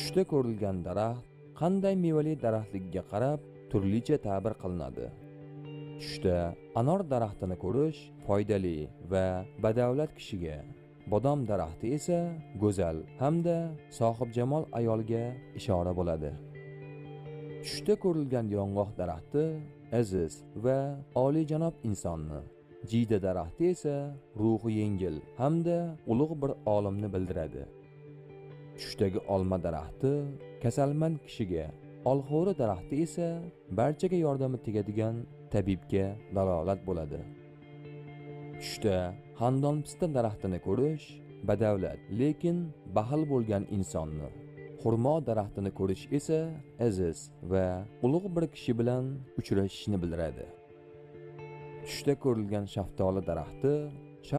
Tushda ko'rilgan daraxt qanday mevali daraxtligiga qarab turlicha ta'bir qilinadi. Tushda anor daraxtini ko'rish foydali va badavlat kishiga, bodom daraxti esa go'zal hamda sohibjamol ayolga ishora bo'ladi. Tushda ko'rilgan yong'oq daraxti aziz va oliyjanob insonni, jiyda daraxti esa ruhi yengil hamda ulug' bir olimni bildiradi. Tushdagi olma daraxti kasalmand kishiga, olxo'ri daraxti esa barchaga yordami tegadigan tabibga dalolat bo'ladi. Tushda xandon pista daraxtini ko'rish badavlat, lekin baxil bo'lgan insonni, xurmo daraxtini ko'rish esa aziz va ulug' bir kishi bilan uchrashishni bildiradi. Tushda ko'rilgan shaftoli daraxti